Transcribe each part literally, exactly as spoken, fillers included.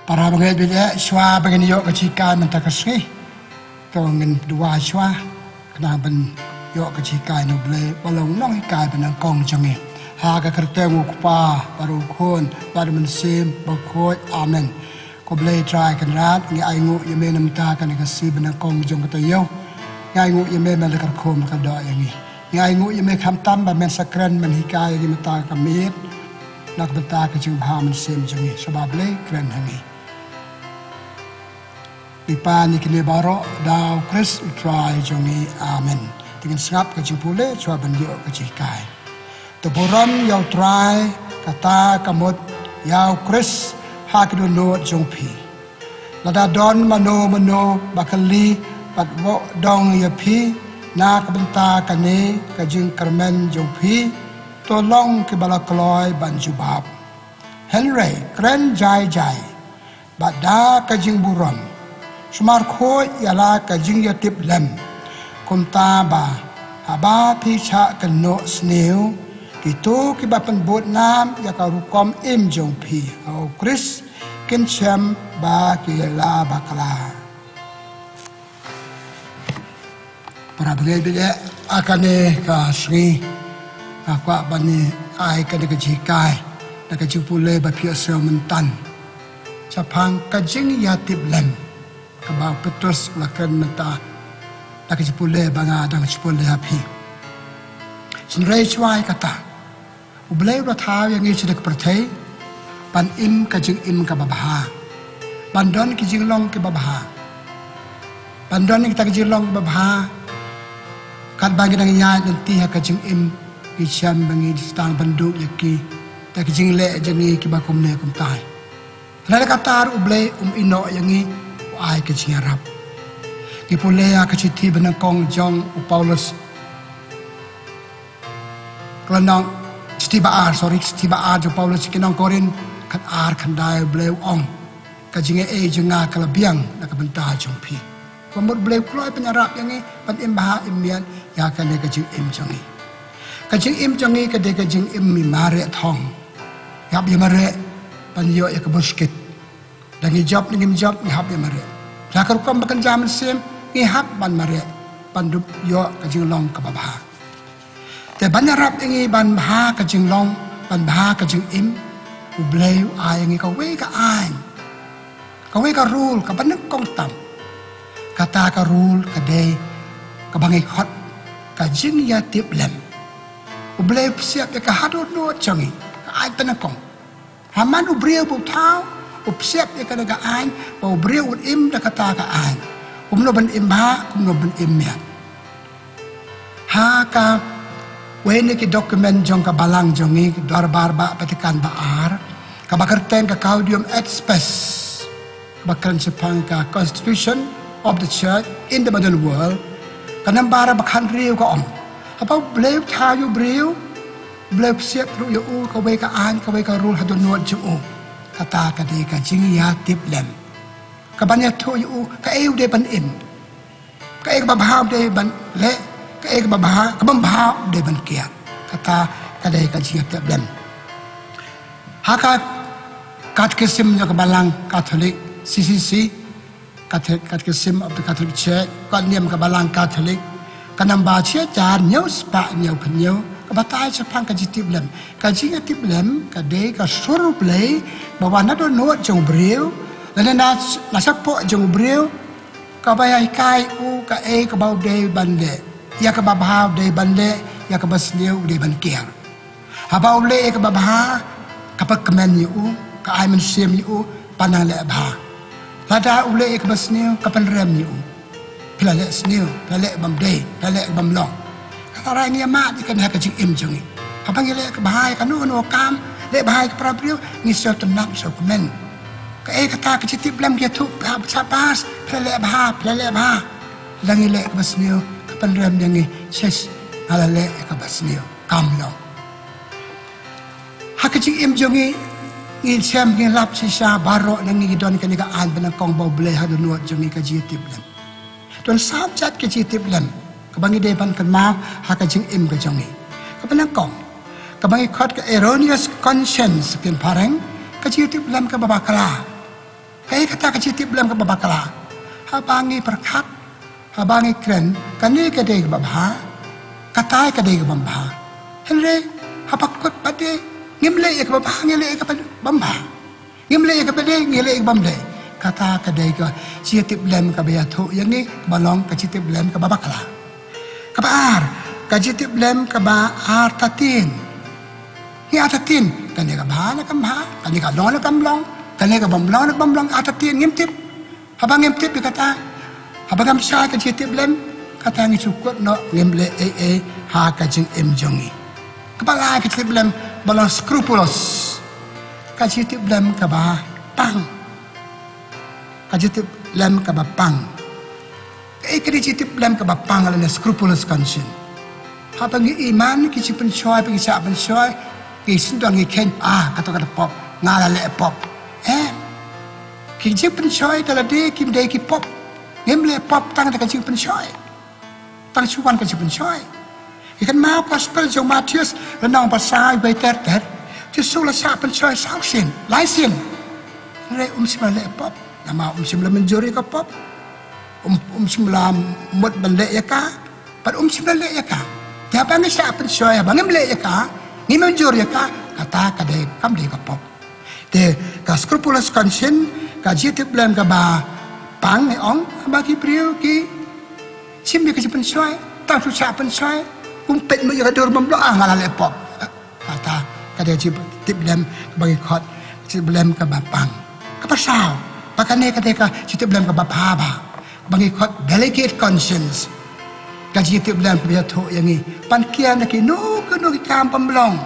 Para bangeit bad eh, shuwa ba ngin ïoh ka jinghikai mynta ka sngi, to ngin duwai shuwa khnang ban ïoh ka jinghikai na U Blei ba long nonghikai ba nyngkong jong ngi. Ha ka kyrteng U Kpa bad U Khun bad U Mynsiem Bakhuid. Amen. Ko Blei Trai Kynrad, ngi ainguh ïa me na mynta kane ka sngi ba nyngkong jong ka taïew. Ngi ainguh ïa me, me la kyrkhu, me la kyrdoh ïa ngi. Ngi ainguh ïa me khamtam ba men sa kren, men hikai ïa ngi mynta ka miet na ka bynta ka jingbha mynsiem jong ngi. Sngewbha Blei kren ha ngi. Ngi pan ïa kine baroh da U Khrist U Trai jong ngi. Amen. Te ngin sngap ka jingpule shuwa ban ïoh ka jinghikai. To burom ïa U Trai, kata ka mut ïa U Khrist ha ki dohnud jong phi. Lada don mano mano ba kylli bad wad dong ïa phi na ka bynta kane ka jingkyrmen jong phi, to long kiba la kloi ban jubab. Hynrei kren jai jai bad da ka jingburom, sumar khuid ïa la ka jingïatiplem, kumta ba haba phi shah kynnoh sniew, kito kiba pynbud nam ïa ka rukom im jong phi ha U Khrist kin shem ba ki la bakla. Para bangeit bad eh, ha kane ka sngi nga kwah ban ai kane ka jinghikai da ka jingpule ba phi ïohsngew mynta shaphang ka jingïatiplem kaba U Petros u la kren mynta, da ka jingpule ba nga dang jingpule ha phi. Sngewbha shuwa ïa kata. U Blei u la thaw ïa ngi sha ka pyrthei ban im ka jingim kaba bha, ban don ki jinglong kiba bha, ban don kita ki jinglong kiba bha. Katba ngi dang ïaid lynti ha ka jingim, ngi shem ba ngi sdang ban duh ïa ki da ki jingleh jong ngi kiba kumne kumtai. Lada kata ruh U Blei um ïehnoh ïa ngi, u ai ka jingïarap. Ngi pule ïa ka shithi ba nyngkong jong u Paulus. Ka lynnong, shithi ba ar, sorry, shithi ba ar jong u Paulus sha ki nong Korinth, khat ar khyndai, U Blei u ong, ka jingaiei jong nga ka la biang na ka bynta jong phi. Ka mut U Blei u kloi ban ïarap ïa ngi ban im bha im miat ïa kane ka jingim jong ngi. Ka jingim jong ngi ka dei ka jingim mareh thong. Ngi hap ïa mareh ban ïoh ïa ka buskit. Da ngi jop ne ngim jop, ngi hap ïa mareh. Da ka rukom ba kynja mynsiem, ngi hap ban mareh ban dup ïoh ka jinglong kaba bha. Te ban ïarap ïa ngi ban bha ka jinglong, ban bha ka jingim, U Blei u ai ïa ngi kawei ka aiñ, kawei ka rule kaba nyngkong tam. Kata ka rule ka dei kaba ngi khot ka jingïatiplem. U Blei u psiap ïa ka ha dohnud jong ngi, ka aiñ ba nyngkong. Ha man u briew ba u thaw, u psiap ïa kane ka aiñ ba u briew un im da kata ka aiñ, kumno ban im bha, kumno ban im miat. Ha kawei na ki document jong ka balang jong ngi, Dorbar Bah Vatican ba ar, kaba kyrteng ka Gaudium et Spes, kaba kren shaphang ka Constitution of the Church in the Modern World, ka nambar ba khathynriew ka ong, haba U Blei u thaw ïa u briew, U Blei u psiap ruh ïa u kawei ka aiñ, kawei ka rule ha dohnud jong u. Kata ka dei ka jingïatiplem, ka ban ïathuh ïa u kaei u dei ban im, kaei kaba bha u dei ban leh, kaei kaba bha, kaba bha u dei ban kiar. Kata ka dei ka jingïatiplem. Ha ka Catechism jong ka balang Katholik, C C C, Cathe-, Catechism of the Catholic Church, ka niam ka balang Katholik, ka namba shi hajar hynñiew spah hynñiew phew hynñiew, ka batai shaphang ka jingïatiplem. Ka jingïatiplem ka dei ka sur U Blei ba wan na dohnud jong u briew, lane na, na shapoh jong u briew, kaba ïahikai u kaei kaba u dei ban leh, ïa kaba bha u dei ban leh, ïa kaba sniew u dei ban kiar. Haba u leh ïa kaba bha, ka pynkmen ïa u, ka ai mynsiem ïa u ban nang leh bha. Lada u leh ïa kaba sniew, ka pynrem ïa u. Phi la leh sniew, phi la leh bym dei, phi la leh bym long. Kata ruh ngi ïa mad ïa kane ha ka jingim jong ngi. Haba ngi leh kaba bha ïa kano kano ka kam, leh bha ïa ka para briew, ngi sngewtynnat, sngewkmen. Kaei kata ka jingïatiplem ka ïathuh, shabash, phi la leh bha, phi la leh bha. Lada ngi leh kaba sniew, ka pynrem ïa ngi, shish, nga la leh ïa kaba sniew, kam long. Ha ka jingim jong ngi, ngi shem, ngi lap shisha baroh na ngi, ngi don kane ka aiñ ba nyngkong ba U Blei ha dohnud jong ngi, ka jingïatiplem. Don saw jait ka jingïatiplem kaba ngi dei ban kynmaw ha ka jingim ka jong ngi. Kaba nyngkong, kaba ngi khot ka erroneous conscience ha ka ktien phareng, ka jingïatiplem kaba bakla. Kaei kata ka jingtip lem kaba bakla? Haba ngi pyrkhat, haba ngi kren, kane ka dei kaba bha, katai ka dei kaba bha. Hynrei haba kut pat de, ngim leh ïa kaba bha, ngi leh ïa kaba bym bha. Ngim leh ïa kaba dei, ngi leh ïa kaba bym dei. Kata ka dei ka jingtip lem kaba ïathuh ïa ngi, kaba long ka jingtip lem kaba bakla. Kaba ar, ka jingtip lem kaba artatien. Ngi artatien, kane ka bha ne kam bha, kane ka long ne kam long, kane ka bym long ne bym long, artatien, ngim tip. Haba ngim tip ïa kata, haba ngam shai ka jingtip lem, kata ngi shu kut noh, ngim leh ei ei ha ka jingim jong ngi. Kaba lai, ka jingtip lem ba long scrupulous. Ka jingtip lem kaba pang. Ka jingtip lem kaba pang. Kaei ka jingtip lem kaba pang lane scrupulous conscience? Haba ngi ïman ki jingpynshoi, ba ngi shah pynshoi, ngi sngewdon, ngi kheiñ, ah, kato ka dei pop, nga la leh pop. Eh, ki jingpynshoi da lade kim dei ki pop. Ngim leh pop tang da ka jingpynshoi. Tang shu wan ka jingpynshoi. Ïa kane ka gospel jong u Mathaios, lynnong ba saw, wei ter ter, Jisu la shah pynshoi saw sien, lai sien. Hynrei um shym la leh pop. Namar um shym la mynjur ïa ka pop. Um, um shym la mut ban leh ïa ka. Bad um shym la leh ïa ka. Te haba ngi shah pynshoi, haba ngim leh ïa ka, ngim mynjur ïa ka, kata ka dei, kam dei ka pop. Te ka scrupulous conscience, ka jingtip lem kaba pang, ngi ong, ba ki briew ki shim ïa ka jingpynshoi, tang shu shah pynshoi, kum peit mut ïa ka dur bym long, ah, nga la leh pop. Kata ka dei ka jingtip lem kaba ngi khot jingtip lem kaba pang. Kaba saw, ba kane ka dei ka jingtip lem kaba bha bha, ba ngi khot delicate conscience. Ka jingtip lem kaba ïathuh ïa ngi ban kiar na kino kino ki kam bym long.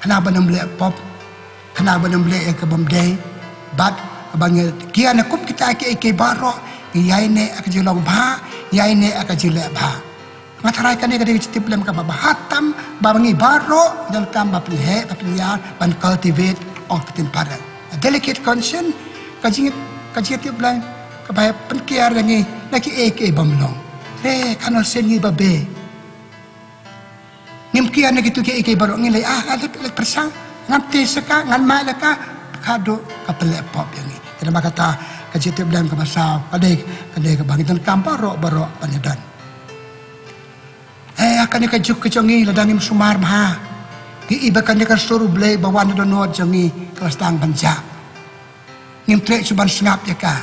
Khnang ban ym leh pop, khnang ban ym leh ïa ka bym dei. Bad ba ngi kiar na kum kita kiei kiei baroh, ngi ïaineh ïa ka jinglong bha, ngi ïaineh ïa ka jingleh bha. Nga tharai kane ka dei ka jingtip lem kaba bha tam, ba ngi baroh ngi donkam ban pynheh, ban pynïar, ban cultivate, ong ka ktien para. A delicate conscience, ka jing, ka jingtip lem kaba pynkiar ïa ngi na kiei kiei bym long. Re, kano sien ngi ba be. Ngim kiar na kito kiei kiei baroh, ngi leh, ah, leh, leh pyrshang, ngan test ïa ka, ngan mad ïa ka, ka dei ka pynleh pop ïa ngi. Te namar kata ka jingtip lem kaba saw, ka dei, ka dei kaba ngi donkam baroh baroh ban ïadon. Eh, ha kane ka juk ka jong ngi, lada ngim sumar bha, ngi i ba kane ka sur U Blei ba wan na dohnud jong ngi ka la sdang ban jah. Ngim treh shuh ban sngap ïa ka.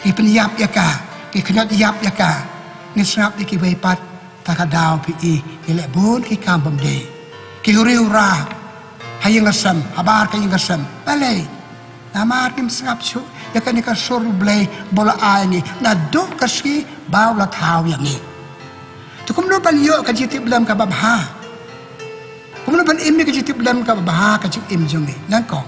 Ngi pynïap ïa ka, ngi khñiot ïap ïa ka, ngi sngap ïa kiwei pat, ta ka daw phi i ngi leh bun ki kam bym dei. Ki huri hura ha ïing ha sem, habar ka ïing ka sem. Balei? Namar ngim sngap shuh ïa kane ka sur U Blei ba u la ai ngi naduh ka sngi ba u la thaw ïa ngi. Te kumno ban ïoh ka jingtip lem kaba bha? Kumno ban im ïa ka jingtip lem kaba bha ha ka jingim jong ngi? Nyngkong,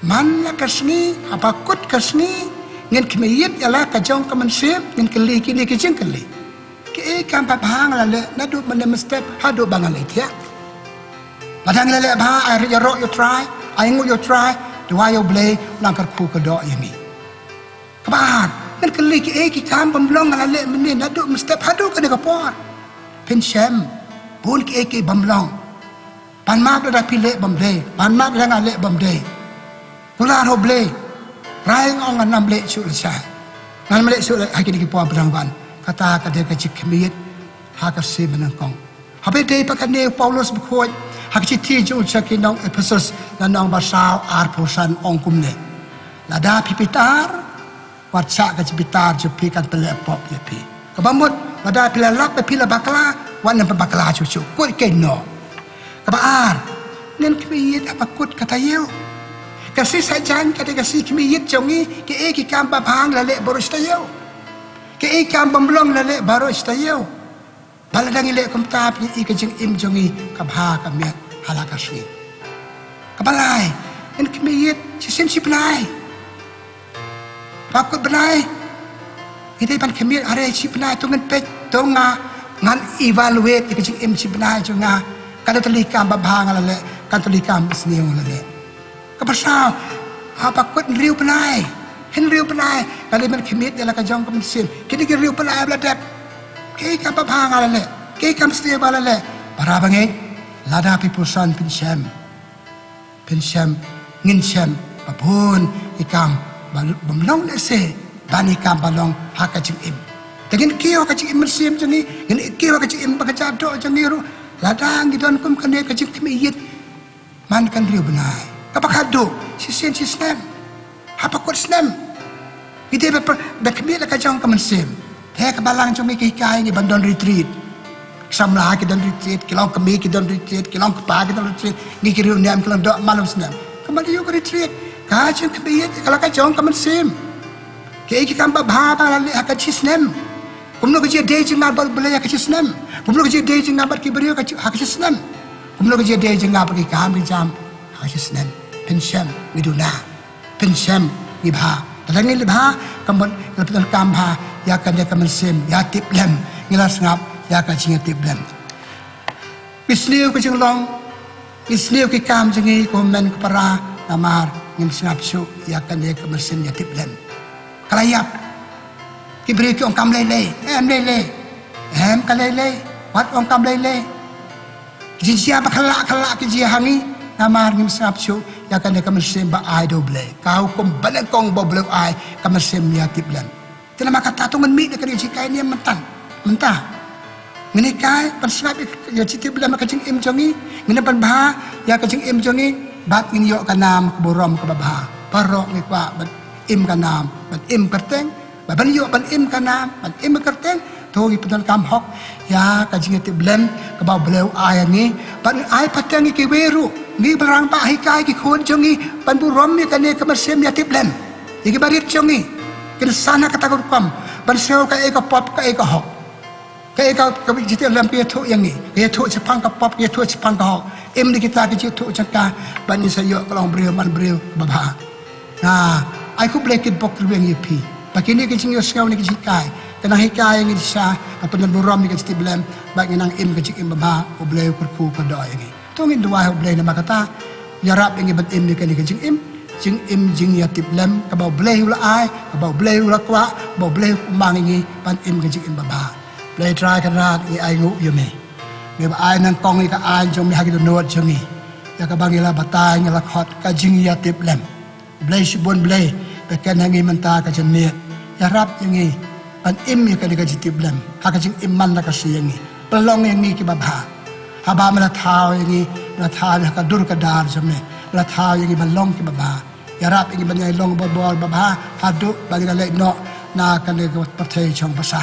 man la ka sngi, haba kut ka sngi, ngin khmih ïa la ka jong ka mynsiem, ngin kylli kine ki jingkylli. Kiei ki kam ba bha nga la leh naduh mynne mynstep haduh ba ngan leit thiah? Lada ngi la leh bha, ai rit ïaroh ïa U Trai, ai nguh ïa U Trai, duwai ïa U Blei un nang kyrkhu kyrdoh ïa ngi. Kaba ar, ngan kylli kiei ki kam bym long nga la leh mynne naduh mynstep haduh kane ka por. Phin shem, bun kiei kiei bym long. Pan map lada phi leh bym dei, pan map lada nga leh bym dei. Kular ho Blei, rai nga ong ngan ym leh shuh lashai. Ngan ym leh shuh ha kine ki por ba dang wan. Kata ka dei ka jingkhmih ïa ha ka sien ba nyngkong. Haba ïadei bad kane u Paulus bakhuid ha ka shithi jong u sha ki nong Ephesus, lynnong ba saw, arphew san, ong kumne. Lada phi bitar, wat shah, ka jingbitar jong phi kan pynleh pop ïa phi. Kaba mut, lada phi la lap ba phi la bakla, wat nym pynbakla shuh shuh, kut keiñ noh. Kaba ar, ngin khmih ïa haba kut ka taïew. Ka sngi Saitjaiñ ka dei ka sngi khmih ïa jong ngi, kiei ki kam ba bha ngi la leh baroh shi taïew. Kiei ki kam bym long la leh baroh shi taïew. Ba lada ngi leh kumta, phi i ka jingim jong ngi ka bha ka miat ha la ka sngi. Kaba lai, ngin khmih ïa shisien shi bnai. Ba kut bnai, ngi dei ban khmih, are shi bnai to ngin peit, to nga ngan evaluate ïa ka jingim shi bnai jong nga. Katno tylli ki kam ba bha nga la leh, katno tylli ki kam ba sniew nga la leh. Kaba saw, haba kut hynriew bnai, hynriew bnai, nga dei ban khmih ïa la ka jong ka mynsiem. Kine ki hynriew bnai ba la dep, kiei ki kam ba bha nga la leh, kiei ki kam sniew ba la leh. Para bangeit, lada phi puson phin shem. Phin shem, ngin shem. Ba bun ki kam ba, bym long lehse ban ïa ki kam ba long ha ka jingim. Te ngin kiew ha ka jingim mynsiem jong ngi, ngin kiew ha ka jingim ba ka jadok jong ngi ruh. Lada ngi don kum kane ka jingkhmih ïit man ka hynriew bnai, kaba khatduh, shisien shisnem, ha ba kut snem. Ngi dei ba, ba khmih la ka jong ka mynsiem. Te ka Balang jong ngi ka hikai ngi ban don retreat. Samla ki don retreat, ki long kmie ki don retreat, ki long kpa ki don retreat, ngi ki riewniam ki long doh man u snem. Ka man ïa ka retreat, ka jingkhmih ïit ka la ka jong ka mynsiem. Kiei ki kam babha ba la leh ha ka shisnem. Kumno ka jingïadei jingngeit bad U Blei ha ka shisnem. Kumno ka jingïadei jingngeit bad ki briew ka shi-, ha ka shisnem. Kumno ka jingïadei jingngeit bad ki kam ki jam ha ka shisnem. Pynshem ngi duna. Pynshem ngi bha. Te lada ngi la bha, ka mut ngi la pyndonkam bha ïa kane ka mynsiem ïatiplem. Ngi la sngap ïa ka jingïatiplem. Ngi sniew ka jinglong, ngi sniew ki kam jong ngi kum hynmen ka para, namar ngim sngap shuh ïa kane ka mynsiem ïatiplem. Ka la ïap. Ki briew ki ong kam lei lei, em lei lei. Em ka lei lei. Wat ong kam lei lei. Ki jia ba khlak khlak ki jia ha ngi, namar ngim sngap shuh ïa kane ka mynsiem ba ai da U Blei. Ka hukum ba nyngkong ba U Blei u ai, ka mynsiem ïatiplem. Te namar kata to ngin mih na kane ka jinghikai ne mynta. Mynta. Ngin hikai ban sngap ïa ka jingtiplem ka jingim jong ngi, ngin pynbha ïa ka jingim jong ngi, bad ngin ïoh ka nam ka burom kaba bha. Baroh ngi kwah ban im ka nam, ban im kyrteng, ba ban ïoh ban im ka nam, ban im kyrteng, to ngi pyndonkam hok ïa ka jingïatiplem kaba U Blei u ai ïa ngi, ban ai pateng ïa kiwei ruh, ngi ba rangbah hikai ki khun jong ngi ban burom ïa kane ka mynsiem ïatiplem. Ïa ki barit jong ngi kin san ha kata ka rukom ban sngew kaei ka pop kaei ka hok. Kaei ka, ka jingïatiplem ka ïathuh ïa ngi, ka ïathuh shaphang ka pop, ka ïathuh shaphang ka hok. Im da kita ki jingïathuh jong ka, ban ngin sa ïoh ka long briew man briew babha. Nga ai khublei kyrpad kyrweng ïa phi ba kine ki jingïohsngew ne ki jinghikai ka nang hikai ïa ngi shisha, ban pynburom ïa ka jingtiplem, ba ngin nang im ka jingim babha. U Blei u kyrkhu kyrdoh ïa ngi. To ngin duwai ha U Blei namar kata, ïarap ïa ngi ban im ïa kane ka jingim, jingim jingïatiplem kaba U Blei u la ai, kaba U Blei u la kwah, kaba U Blei u mang ïa ngi ban im ka jingim babha. Blei Trai Kynrad, ngi ainguh ïa me. Me ba ai nyngkong ïa ka aiñ jong me ha ki dohnud jong ngi, ïa kaba ngi la batai, ngi la khot ka jingïatiplem. Blei shibun Blei, ba kane ngi mynta ka janmiet, ïarap ïa ngi ban im ïa kane ka jingtiplem ha ka jingim man la ka sngi ïa ngi. Pynlong ïa ngi kiba bha. Haba me la thaw ïa ngi, me la thaw ïa ngi ha ka dur ka dar jong me, me la thaw ïa ngi ban long kiba bha. Ïarap ïa ngi ban ïai long bor bor babha haduh ba ngi la leit noh na kane ka pyrthei shong basa.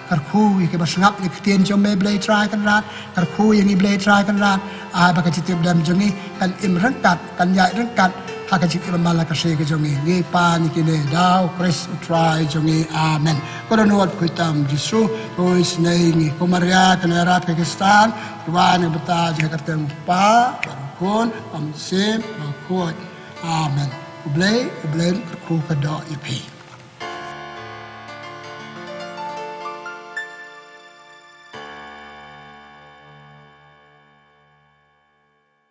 Kyrkhu ïa kiba sngap ïa ka ktien jong me Blei Trai Kynrad. Kyrkhu ïa ngi Blei Trai Kynrad. Ai ba ka jingtiplem jong ngi kan im ryngkat, kan ïaid ryngkat ha ka jingim man la ka sngi ka jong ngi. Ngi pan ïa kine da U Khrist U Trai jong ngi. Amen. Ko dohnud khuid tam Jisu, ko isynei ïa ngi. Ko Maria kane ïarap ka Khristan, rwai na ka bynta jong ka kyrteng U Kpa bad U Khun bad U Mynsiem Bakhuid. Amen. U Blei, U Blei un kyrkhu kyrdoh ïa phi.